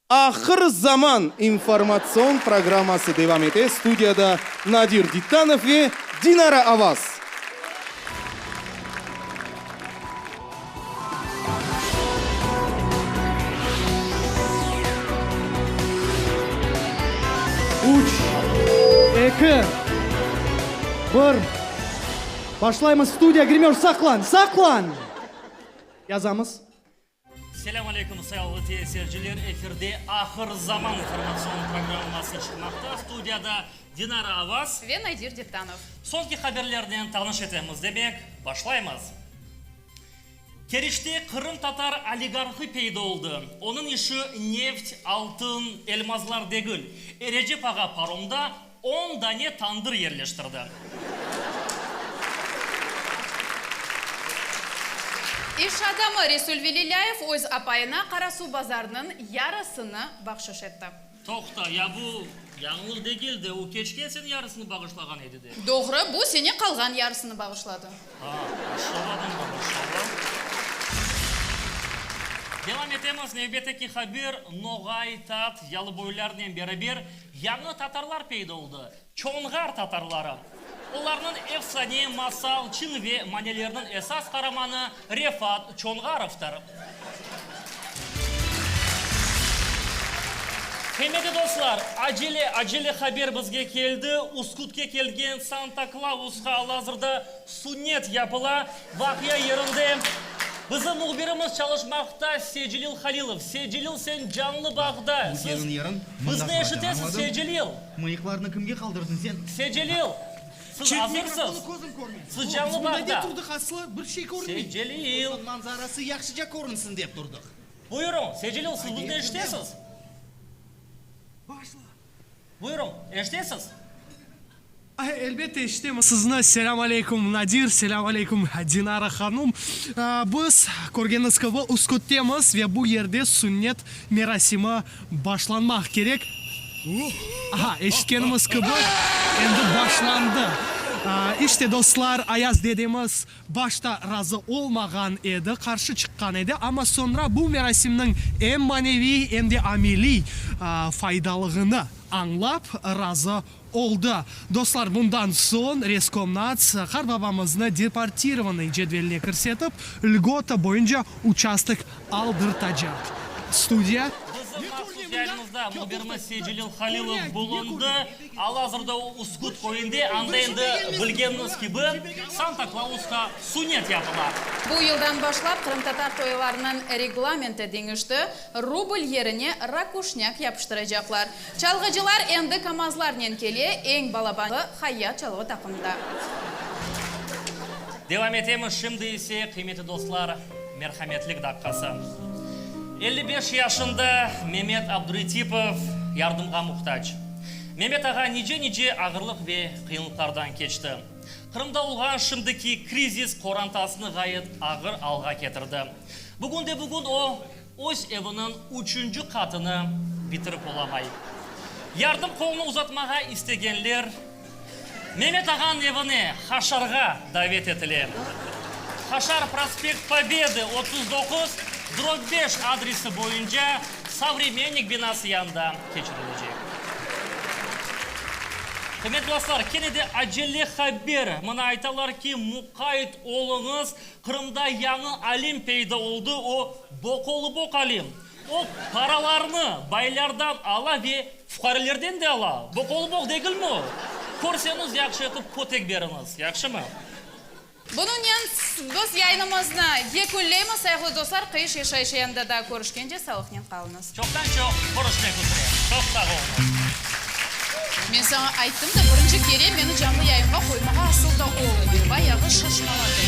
Ahır zaman informatsion programması devam ete, studiyada Nadir Dittanov ve Dinara Avaz. Üç, eki, bir. Başlaymız, studiya, grimör, saqlan, saqlan! Yazamız. Selâm aleyküm, sayğılı teleseyirciler! Efirde Ahır zaman informatsion programması çıqmaqta. Studiyada Dinara Avaz. Ve Nadir Dittanov. Soñki haberlernen tanış etemiz, demek, başlaymız. Keriçte qırımtatar oligarhı peyda oldı. Onıñ işi neft, altın, elmazlar degil. Erecep ağa paromda on dane tandır yerleştirdi. İş adamı Resul Velilâyev öz apayına Qarasuvbazarnıñ yarısını bahşış etti. Toqta, ya bu yañılıq degil de, o keçken sene yarısını bağışlağan edi de. Doğru, bu sene qalğan yarısını bağışladı. A, maşallah oña, maşallah. Devam etemiz, nevbetteki haber, Noğay, Tat, yalıboylarnen beraber yañı tatarlar peyda oldı, Çoñğar tatarları. Olarnıñ efsane, masal, çıñ ve maneleriniñ esas qaramanı Refat Çoñğarovdır. Qıymetli dostlar, acele, acele haber bizge keldi, Üskütke kelgen Santa Klausqa al-azırda sunnet yapıla. Vaqia yerinde bizim mühbirimiz çalışmaqta, Secelil Halilov. Secelil, sen canlı bağda. Bu Siz kelin yarın mında bizni qalacaq, eşitesiz, añladıñ? Secelil? Mıyıqlarnı kimge qaldırdıñ sen? Secelil, siz Çet azırsız? mikrofonı közüm körmey. Siz O, canlı biz mında ne bağda. turdıq aslı, bir şey körünmey. Secelil. Onıñ manzarası yahşıca körünsin dep turdıq. Buyurıñ, Secelil, siz bizni eşitesiz? Başla. Buyurıñ, eşitesiz? Elbette eşitemiz sizni. Selâm aleyküm, Nadir, selâm aleyküm, Dinara hanum. Biz, körgeniñiz kibi, Üsküttemiz ve bu yerde sünnet merasimi başlanmaq kerek. Aha, eşitkenimiz kibi, endi başlandı. İşte, dostlar, Ayaz dedemiz Başta razı olmağan edi, qarşı çıqqan edi, amma soñra bu merasimniñ em maneviy, em de ameliy faydalığını añlap, razı oldı. Dostlar, bundan soñ Reskomnats qartbabamıznı deportirovanıy cedveline kirsetip, lgota boyunca uçastok aldırtacaq. Studiya. Bizim mahsus yayınımızda mühbirimiz Seycelil Halilov bulundı. Al-azırda o Üsküt köyünde, anda endi bilgeniñiz kibi, Santa Klausqa sunnet yapıla. Bu yıldan başlap qırımtatar toylarınıñ reglamenti deñişti, rubl yerine rakuşnâk yapıştıracaqlar. Çalğıcılar endi KAMAZlarnen kele, eñ balabanı Hayat çalğı taqımında. Devam etemiz, şimdi ise, qıymetli dostlar, merhametlik daqqası. 55 yaşında Memet Abduretipov yardımğa muhtac. Memet ağa nice-nice ağırlıq ve qıyınlıqlardan keçti. Qırımda olğan şimdiki krizis qorantasını ğayet ağır alğa ketirdi. Bugünde-bugün o, öz eviniñ üçünci qatını bitirip olamay. Yardım qolunı uzatmağa istegenler Memet ağanıñ evine, Haşarğa davet etile. Haşar, prospekt Pobedı, 39, drob 5 adresi boyunca Sovremennik binası yanında keçirilecek. Qıymetli dostlar, kene de acele haber. Mına aytalar ki, muqayt oluñız, Qırımda yañı alim peyda oldı, o, boqoluboq alim. O, paralarnı baylardan ala ve fuqarelerden de ala. Boqoluboq degilmi o? Körseñiz, yahşı etip kötek beriñiz, yahşımı? Bunıñnen biz yayınımıznı yekünleymiz, sayğılı dostlar, Qıyış yaşayış yayınında daa körüşkence sağlıqnen qalıñız. Çoqtan-çoq körüşmek üzre. Çoq sağ oluñız. Men saña ayttım da, birinci kere meni canlı yayınğa qoymağa asıl da olmay. Bayağı şaşmaladı.